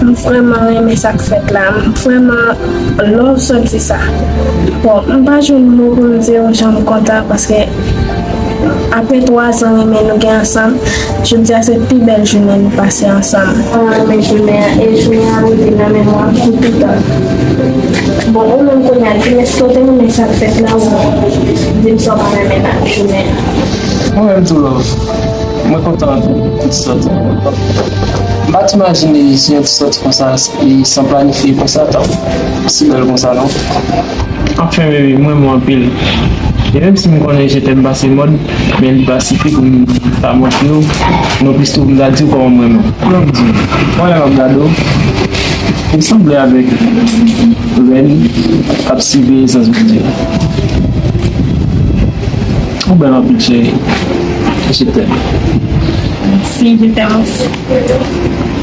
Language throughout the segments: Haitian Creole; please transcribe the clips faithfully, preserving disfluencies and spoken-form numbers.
M vrèman renmen sa k fèt la. M vrèman love sòti sa. Bon, m pa jwenn mo pou m di w jan m kontan paske apre twa zan renmen nou gen ansanm, jodi a se pi bèl jounen nou pase ansanm. Mwen renmen jounen an e jounen an rete nan memwa m pou toutan. Bon, ou menm kounye a, di m èske w te renmen sa k fèt la oubyen di m sa w pa renmen nan jounen an? Mwen menm tou love. Mwen kontan pou ti sòti. M pa t imajine si yon ti sòti konsa, e san planifye konsa, t ap si bèl konsa, non. Anfen, baby, m renmen w anpil. E menm si m konnen je t'aime pa se mòd, men li pa sifi pou m ta montre w. Non plis tou pou m ta di w kòman m renmen w. Kòman m di w? Mwen lè m ap gade w, ou sanble avèk rèn k ap siveye sans Bondye. Ou bèl anpil, cheri. Je t'aime. Mèsi, je t'aime aussi.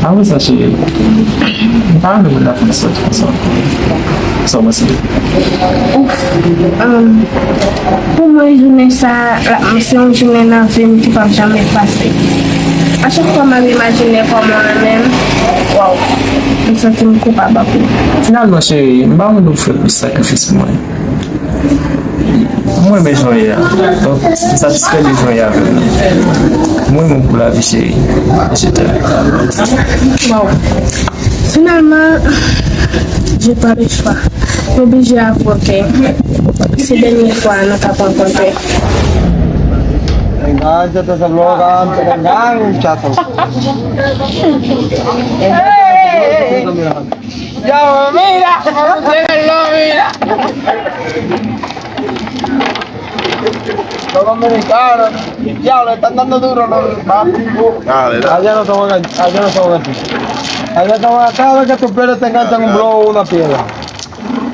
Apre sa, cheri, m pa renmen moun nan fè sòt konsa. Sa w panse? Ouf. Ahn, pou mwen, jounen sa a, se yon jounen nan vi m ki p ap janm efase. A chak fwa m ap imajine kòman mwen menm, waw, m santi m koupab anpil. Finalman, cheri, m pa mande w fè plis sakrifis pou mwen. Mwen renmen jan w ye a. Donk, m satisfè de jan w ye avè m nan. Mwen renmen w pou lavi, cheri. Je t'aime. Waw. Finalman, j'ai pas le choix. M oblije avwe ke se dènye fwa nou t ap rankontre. Engancha, te se logan, te engancha. Diablo, mira, mira. Los dominicanos, diablo, están dando duro los, los. Dale, dale. Allá no estamos gan-, allá no estamos ganando. Allá estamos, cada vez que tú pierdes te enganchan un blow o una piedra.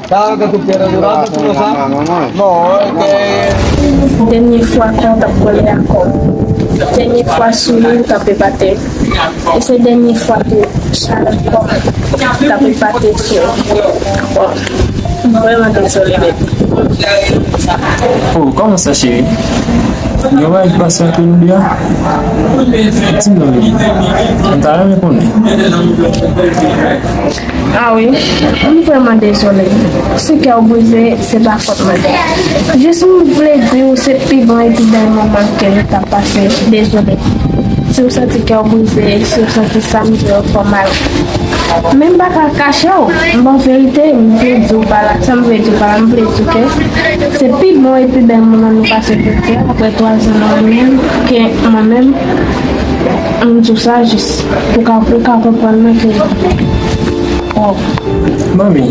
Cada vez que tú pierdes durante, tú no sabes. No, es que. Dènye fwa kò w t ap kole a kò m. Dènye fwa souri w t ap epate m. E se dènye fwa tou chalè kò m t ap epate sou ou. Bon, m vrèman dezole, baby. Oh, kòman sa, cheri? Gen yon bagay ki pase ant nou de a? Di m non, baby. M ta renmen konnen. Ah wi, m vrèman dezole. Si kè w brize, se pa fòt mwen. Jis m vle di w se pi bon e pi bèl moman ke nou t ap pase. Dezole. Si w santi kè w brize, si w santi sa m di w fè w mal. Men m pa ka kache w. M ba w verite, m vle di w pa la. Sa m vle di w pa la, m vle di w ke se pi bon e pi bèl moman nou pase jodi a, apre twa zan nou renmen, ke mwen menm, m di w sa jis pou ka, pou ka konprann mwen ke, oh. Manmi,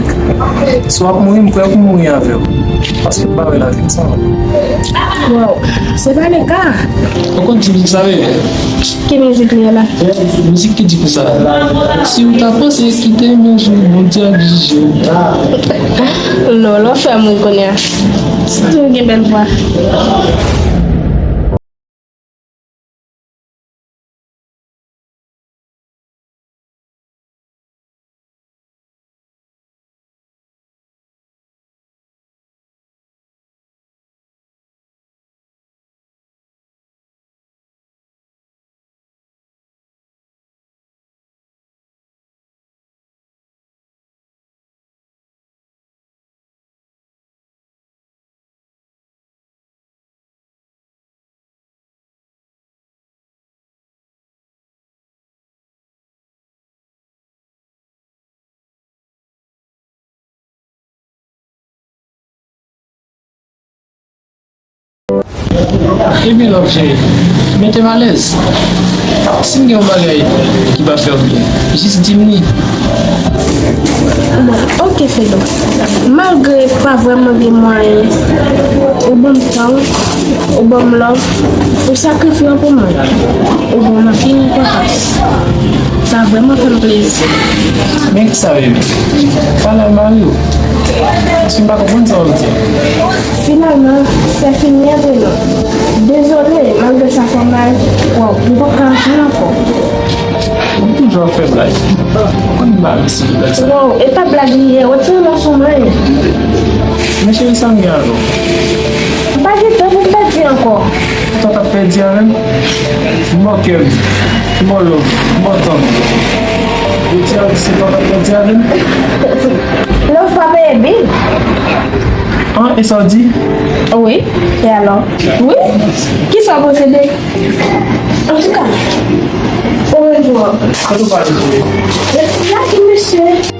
si w ap mouri, m prè pou mouri avè w. Paske m pa wè lavi m san ou. Waw, se pa le ka. Ou konn ti mizik sa, bebe? Ki mizik li ye la? Mizik ki di konsa, si w ta panse kite m yon jou, Bondye ap jije w. Non, lè w fè m ri kounye a. Sitou w gen bèl vwa. Ebyen love cheri, mete m alèz. Si m gen yon bagay ki pa fè w byen, jis di m li. Bon, ok Fedou. Malgre pa vrèman gen mwayen, ou ban m tan w, ou ban m love, ou sakrifye w pou mwen, ou ban m anpil enpòtans. Sa vrèman fè m plezi. Men kisa, bebe? Pale ak mari w. Paske m pa konprann sa w ap di. Finalman, se fini antre nou. Dezole, malgre sa fè w mal, waw, m p ap ka ansanm ankò. Ou toujou ap fè blag. Ou konn m pa renmen si blag sa. Waw, e pa blag li ye, retire men w sou mwen. Men cheri, sa m gen avè w? M pa gen tan pou m pèdi ankò. Tan k ap pèdi a menm? M ba w kè m, m ba w love, m ba w tan. Retire Se pa pa di avè m. Lè w frape e big. An, e sa w di? Wi. E alò? Wi. Kisa w posede? Antouka, orevwa. Kote w pale? Laki, mesye.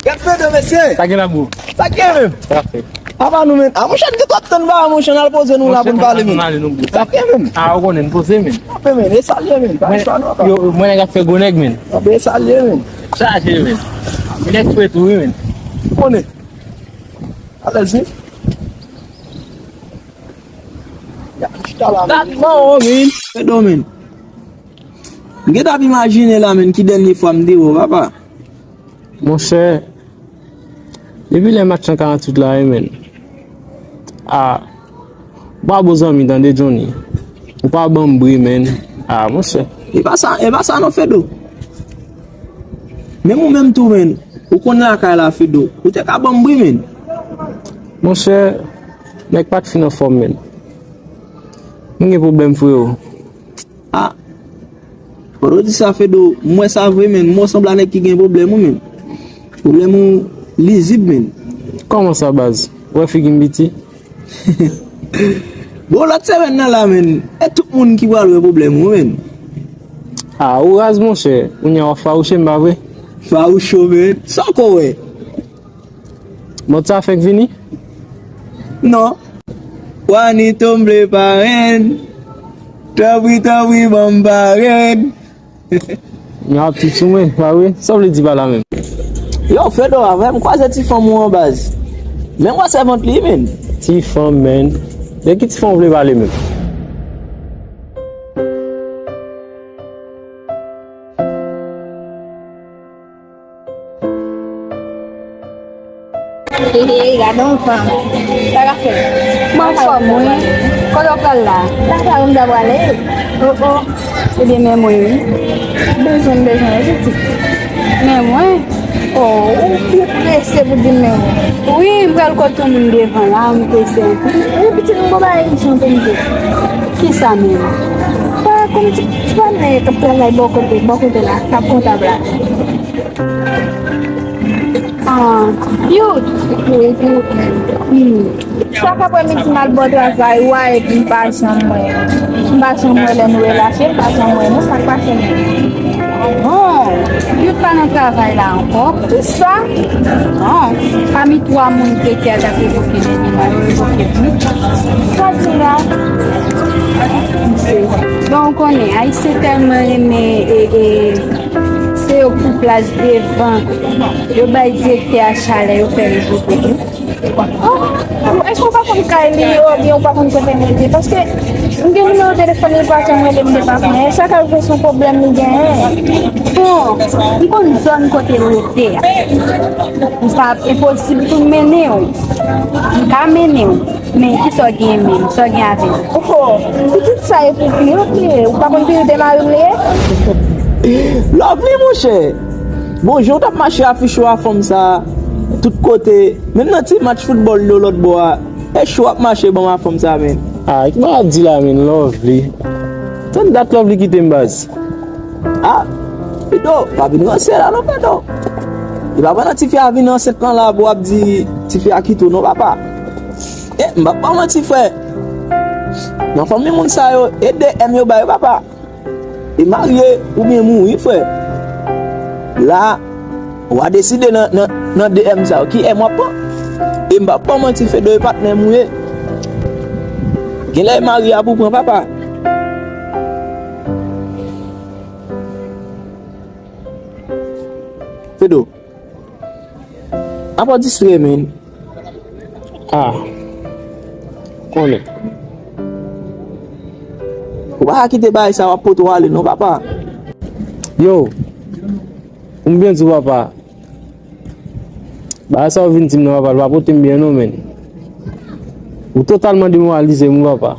Gad Fedou, mesye! Sa gen la, bro? Sa gen menm? Sa fè. Apa nou, men? A, monchè, nou te twò ap tann ba, monchè, n al poze nou la pou n pale, men. Sa gen menm? A, ou konnen, n poze, men. Kanpe, men, e salye, men. Pa istwa, non, pa. Yo, mwen, nèg ap fè gwo nèg, men. Kanpe, e salye, men. Chaje, men. Vin eksprè tou, wi, men. Ou konnen. Alèz, wi. Dat mawon, men. Fedou, men. M gentan ap imajine la, men, ki dènye fwa m te wè w, papa. Monchè, depi lè match lan karanntuit la, wi, men. A, ou pa bon zanmi, tande, Johnny. Ou pa ban m bri, men. A, monchè. E pa sa, e pa sa non, Fedou. Menm ou menm tou, men. Ou konn lakay la, Fedou. Ou te ka ban m bri, men. Monchè, nèg pa t fin anfòm, men. M gen pwoblèm, freo. A. Pandan w di sa, Fedou, m wè sa vre, men. M wè w sanble a nèg ki gen pwoblèm, wi, men. Pwoblèm ou lizib, men. Kòman sa, baz? Ou wè figi m piti? Bon, lòt semèn nan la, men. E tout moun ki pral wè pwoblèm ou, men. A, ou raz, monchè. Kounye a w ap fawouche m, pa vre? Fawouche w, men. Sa w ko wè? Mòd sa fèk vini? Non. Wanito m vle parenn. Tanpri, tanpri, ban m parenn. Yon ap tout sou mwen, pa vre? Sa w vle di pa la menm? Yo, Fedo, avè m kwaze ti fanm ou an baz. Men m wè sèvant li, menn. Ti fanm, menn. De ki ti fanm w vle pale menm? Hehe, gade yon fanm. Sa ka fè? Mwen anfòm, wi. Kote w pral la? Lakay ou m ta prale. Oh, oh. Ebyen, men mwen, wi. Bezwen, m bezwen, wi, pitit. Men mwen? Oh, ou pi prese pou di m men mwen. Wi, m pral kote yon moun devan la, m prese anpil. Wi, pitit, m gon bagay ijan pou m di w. Kisa menm? Pa kòm ti, ti pa nèg k ap travay bò kote, bò kote la, k ap kontab la. Ah, cute. Hmm. Chak aprèmidi m al bò travay, w a epi m pa janm wè. M pa janm wè lè nou relache, m pa janm wè nou, sa k pase menm? Bon, cute pa nan travay la ankò. Kisa? Non, pami twa moun direktè a t ap revoke, men li pa revoke m. Sa di la? Bon, ou konnen, Ayisyen tèlman renmen, e, e, se yo k pou plas devan. Yo bay direktè a chalè, yo fè l vote tou. Oh, èske w pa konn kay li, oubyen w pa konn kote l rete? Paske m gen nimewo telefòn li, li pa janm rele m, li pa fè anyen. Sa ka rive se yon pwoblèm li genyen. Bon, m konn zòn kote l rete a. M pa, enposib pou m mennen w. M ka mennen w. Men kisa w gen menm? Sa w gen avè l? Oho, pitit sa e pou Pirot li ye. Ou pa konn Pirot e mari m li ye? Lovely, monchè. Bon, jan w t ap mache afich ou a fanm sa a, tout kote, menm nan ti match foutbòl yo lòt bò a, e cho w ap mache ban m a fanm sa a, menn. Ah, ki bagay w ap di la, menn, Lovely? Tann dat Lovely kite m, baz. Ah, Fedo, pa vin ranse la non, Fedo. E pa pandan tifi a vin ansent lan la pou w ap di tifi a kite w non, papa. E, m p ap ba w manti, frè. Nan fanmi moun sa yo, e de M yo ba yo, papa. E marye oubyen mouri, frè. La, w a deside nan, nan, nan de M sa yo, ki M w ap pran. E m p ap ba w manti, Fedo, e patnè m ou ye. Genlè e mari a pou pran, papa. Fedo. Apa w distre, menn. Ah. Konnen. Ou pa ka kite bagay sa w ap pote w ale non, papa. Yo. Pou m byen di w, papa. Bagay sa w vin di m nan, papa, li pa pote m byen non, menn. Ou totalman demoralize m, wi, papa.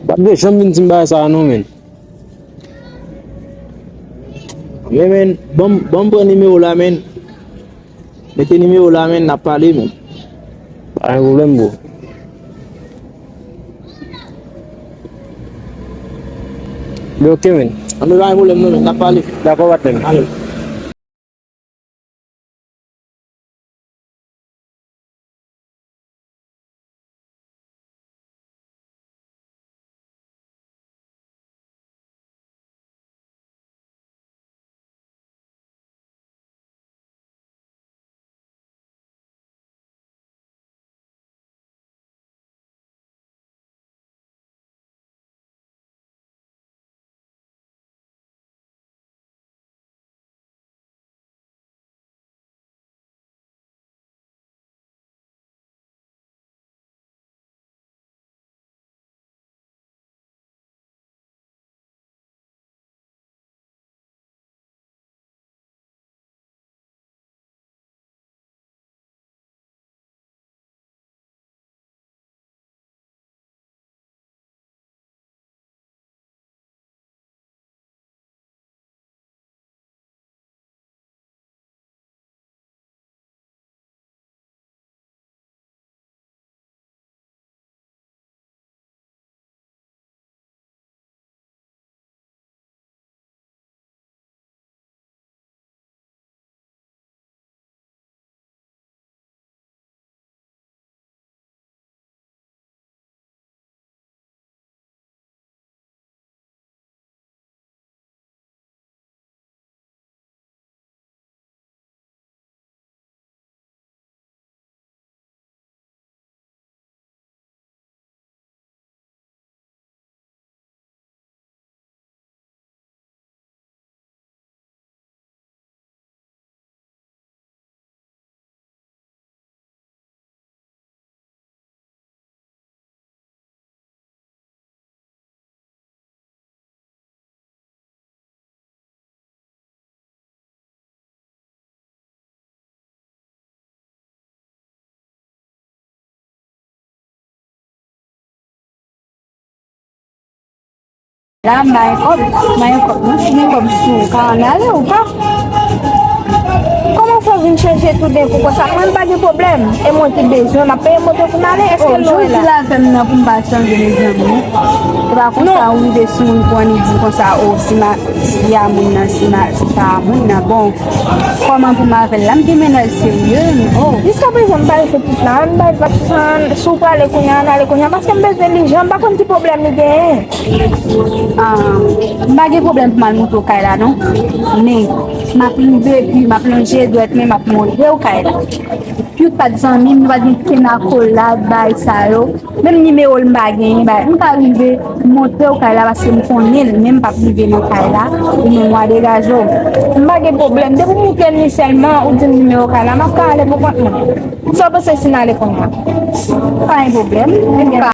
Ou pa t dwe janm vin di m bagay sa a non, menn. Men, men, ban m, ban m pran nimewo w la, men. Mete nimewo w la, men, n ap pale, men. Pa gen pwoblèm, bro. Men ok, men. An, men pa gen pwoblèm, non, men, n ap pale. Dakò, patnè m. Ale. la, m ba yon kòb, m ba yon kòb, non, si gen kòb sou ou ka ann ale ou pa. Kòman fè w vin chanje toudenkou konsa? Mwen m pa gen pwoblèm. E mwen ki bezwen, m ap peye moto pou m ale. Èske Oh, l lowe jodi la? L avè m nan pou m pa chanje, mezanmi. E pa konsa ou rive sou moun pou annik di konsa, oh, si ma, si a moun nan, si ma, si pa a moun nan. Bon, kòman pou m avè l la? M gen mennaj serye, oh. Jiskaprezan, m pa refleti la. M pa refleti sa. Si w prale kounye a, ann ale kounye a. Paske m bezwen li, jan m pa konn ki pwoblèm li genyen. Ah, m pa gen pwoblèm pou m al montre w kay la, non. Men, m ap rive, epi m ap lonje dwèt, men m ap montre w kay la. Piu pa t zanmi m, nou pa t gen kenn akolad, bagay sa yo. Menm nimewo l m pa genyen, bagay. M ka rive montre w kay la, paske m konnen l, men m p ap rive nan kay la, ou menm w a degaje w. M pa gen pwoblèm. Depi w montre m li sèlman, ou di m nimewo kay la, m ap ka ale pou kont mwen. Sa w panse si n ale kounye a? Pa gen pwoblèm.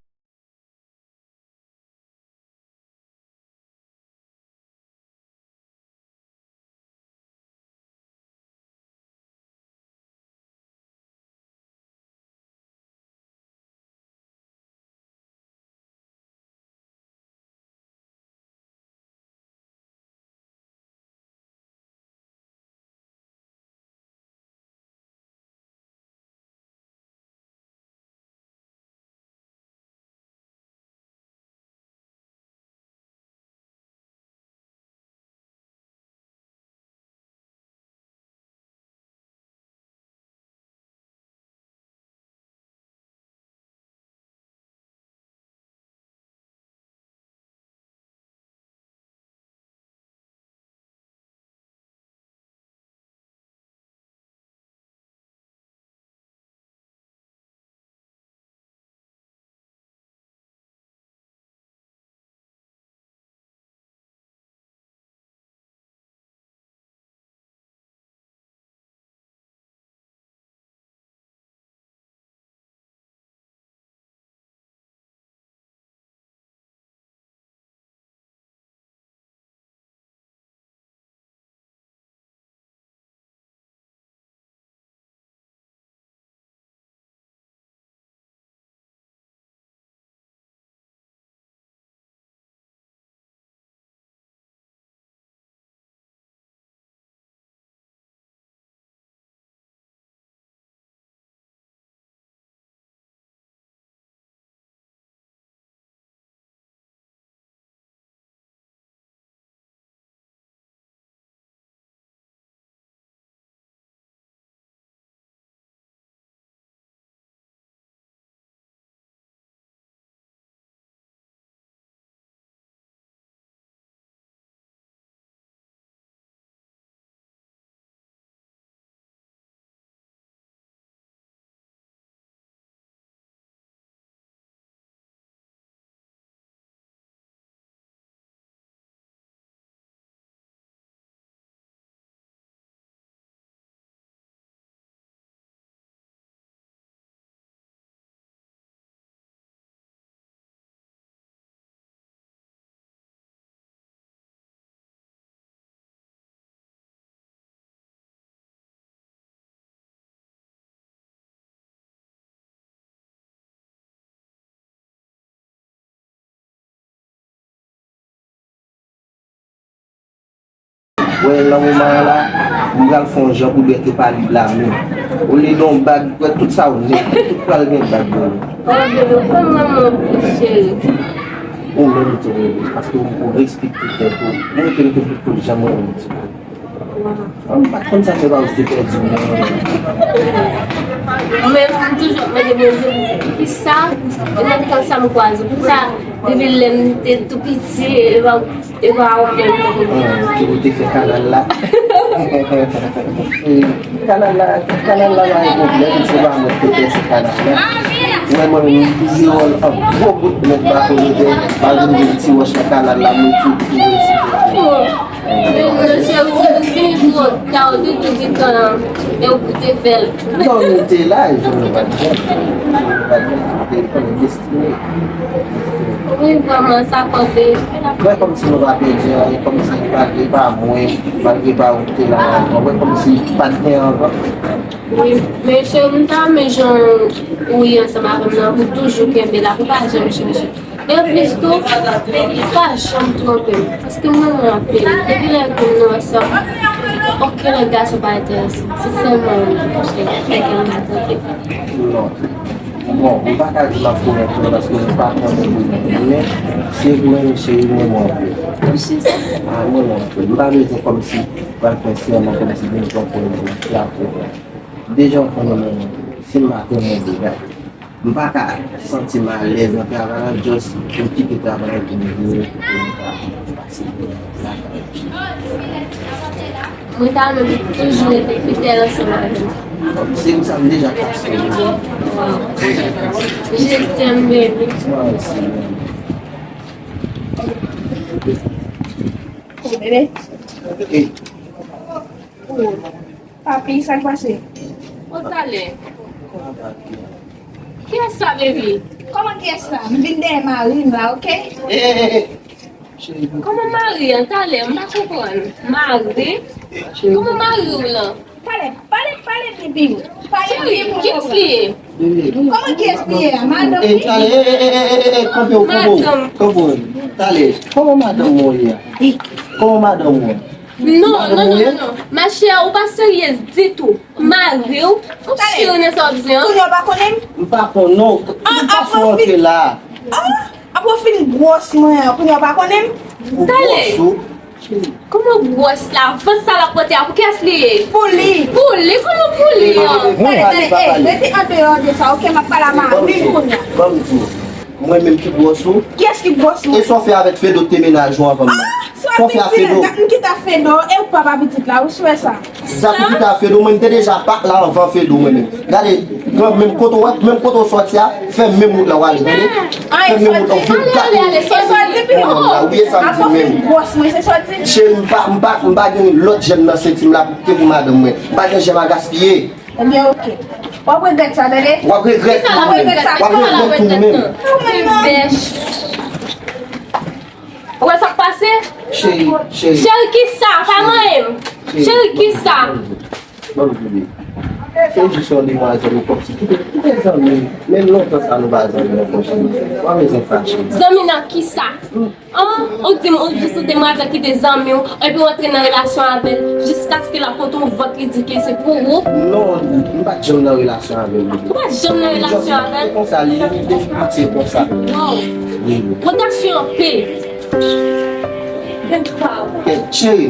Wè, nan moman an la, m pral fè yon jan pou Bèt yo pa li blame. Olye de yon bag, wè tout sa w nèt, tout pral gen bag nan men. Fè m renmen w plis, cheri. Ou menm tou, paske ou, ou respekte tèt ou. Mwen te mete tout, tout jan mwen menm ti. M pa t konn sa fè pa ou te pèdi mwen. Mwen menm, m toujou ap mande Bondye, poukisa, e nan tan sa m kwaze, poukisa, depi lè m te tou piti, e pa, e pa ou menm. Ki ou te fè kanal la. Kanal la, kanal la pa gen pwoblèm, se pa mwen ki te fè kanal la. Mwen, mwen, m piye wòl an gwo bout nèt bakolodè, m al vin gen ti wòch nan kanal la, m mete pou resite. Mesye, ou vin twò ta, ou te tou di tan an, e ou te fè l. Non, nou te la, e nou pa t janm, nou pa t janm, nou te konnen destine. Wi, vrèman, sa kote. Mwen, kòmsi nou pa pèdi anyen, kòmsi li pa, li pa mwen, malgre pa ou te la, mwen, kòmsi pa t gen anvan. Wi, mesye, m ta renmen jan ou ye ansanm avè m nan, pou toujou kenbe la, pou pa janm chanje. E anplis tou, li pa janm twonpe m. Paske m renmen anpil. Depi lè ke m nan sa, okenn lòt gason pa enterese m. Se sèlman li ki fè ke m pa twonpe. Non. Bon, m pa ka di m ap pwomèt ou paske m pa konn ou byen. Men, si w renmen cheri, m renmen w anpil. Mèsi. Ah, m renmen w anpil. M pa bezwen kòmsi pral fè sèman kòmsi vin twonpe w, se apre. Deja w konnen mwen, si m pa konnen deja, m pa ka santi m alèz nan travay la, just m kite travay la pou m vini pou m ka pase lakay. Mwen ta renmen toujou rete fidèl ansanm avè w. Se pou sa m deja kase. Je t'aime, baby. Mwen osi. Bebe. Hey. Papi, sa k pase? O, talè. Kiyès sa, baby? Kòman kiyès sa? M vin dèyè mari m la, oke? Kòman mari an, talè? M pa konprann. Mari? Kòman mari w lan? Talè, pale, pale pipi w. Pale pipi w. Kiyès li ye? Kòman kiyès li ye a? Madanm li? Talè, e, e, e, e, e, kanpe w, kanpe w, kanpe w. Talè, kòman madanm mwen ye a? Kòman madanm mwen? Non, non, non, non, non. Ma chère, ou pa serye ditou. Mari w, ou sire nan sa w ap di an? Kounye a w pa konnen m? M pa konnen w. Ki fason w antre la? Ah, apre w fin gwòs mwen an, kounye a w pa konnen m? Ou gwòs ou? Kòman gwòs la? Vant sa l ap pote a, pou kiyès li ye? Pou li. Pou li? Kòman pou li an? Talè, talè, ey, rete andeyò de sa, oke? M ap pale a mari m kounye a. Ban m di w. Mwen menm ki gwòs ou? Kiyès ki gwòs mwen? E sa w fè avèk Fedo te mennaj ou anvan m nan? Sa w fè a Fedo? M kite a Fedo, e ou k papa pitit la, ou swè sa? Sa ki kite a Fedo, mwen m te deja pa la anvan Fedo, mwen menm. Gade, menm kote w wè, menm kote w sòti a, fè menm wout la w ale, tande? Fè menm wout la, w vin gate. E sa w di pi wo? Wi, e sa m di menm. Cheri, m pa, m pa, m pa gen lòt jèm nan senti m la pou, ke pou madanm mwen. M pa gen jèm a gaspiye. Ebyen, oke. W ap regrèt sa, tande? W ap regrèt tou menm. W ap regrèt tou menm. Ou wè sa k pase? Cheri, cheri. Cheri, kisa? Pa manyen m. Cheri, kisa? Ban m di w. Se jis yon demwazèl ou kòmsi. Kite, kite zanmi. Menm lontan sa nou pa zanmi ankò, cheri. W ap bezwen fache. Zanmi nan kisa? An, ou di m, ou jis yon demwazèl ki te zanmi w, epi w antre nan relasyon avè l, jiskaske l ap pote yon vant li di ke se pou ou? Non, m pa t janm nan relasyon avè l. Ou pa t janm nan relasyon avè l? Konsa, li, li te piti konsa. Wow. Wi, wi. Pwoteksyon anpil. Kèt, cheri.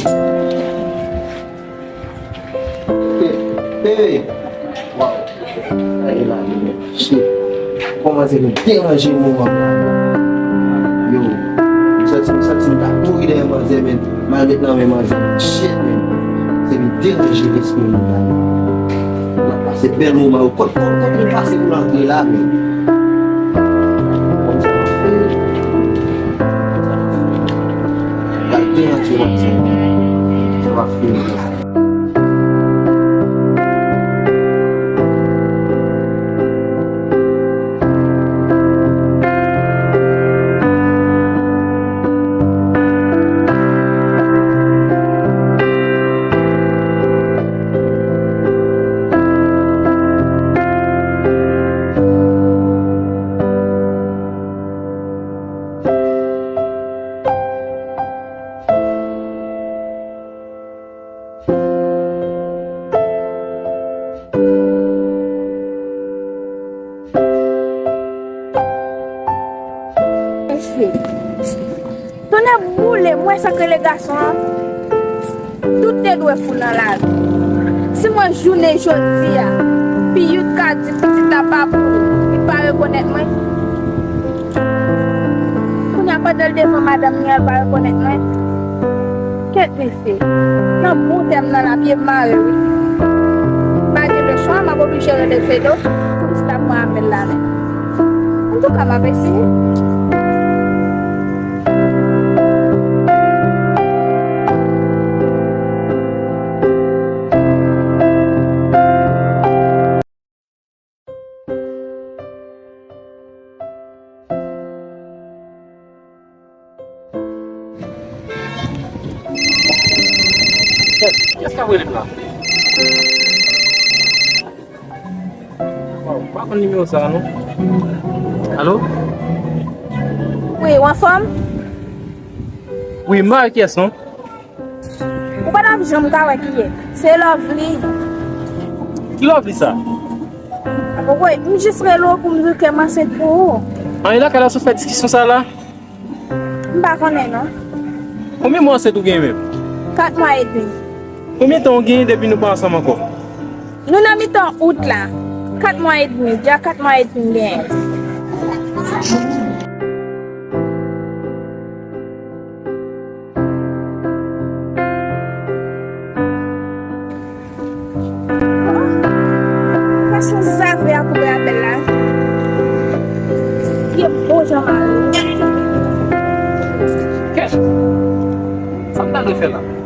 Hey, hey. Waw. Ay, la, men. Shit. Kòman se vin deranje moman m la? Yo, m santi, m santi m ta kouri dèyè manzè, men. M al ret nan men manzè, men. Shit, men. Se vin deranje lespri m la. M ap pase bèl moman yo. Kot, kot, kot nou pase pou n antre la, men. Konn sa m ap fè. Konn sa m ap fè. Gade deranje manzè. Sa va fini konsa. Mesye, tonnè boule m, wè sa k rele gason an? Tout te dwe fou nan lavi. Si mwen jounen jodi a, Piyut ka di pitit la pa pou li, li pa rekonèt mwen. Kounye a pandan l devan madanm li an, l pa rekonèt mwen. Kèt mesye, nan moutè m nan la, pye m mare wi. M pa gen lechwa, m ap oblije rele Fedo pou pitit la pran avè l la menm. Antouka, m ap eseye. Kiyès k ap rele m la? Waw, m pa konn nimewo sa a non. Alo? Wi, w anfòm? Wi, m pa wè kiyès non. Ou pa t ap janm ka wè ki ye. Se Lovely. Ki Lovely sa? Woy, m jis rele w pou m di w ke m ansent pou ou. Anyen lakay la sou fè diskisyon sa la? M pa konnen non. Konbyen mwa ansent ou gen menm? Kat mwa edmi. Konbyen tan ou genyen depi nou pa ansanm ankò? Nou nan mitan out la. Kat mwa edmi, deja kat mwa edmi m genyen. Fason zave a koupe apèl la. Ye bon jan mare. Kèt! Sa m ta dwe fè la?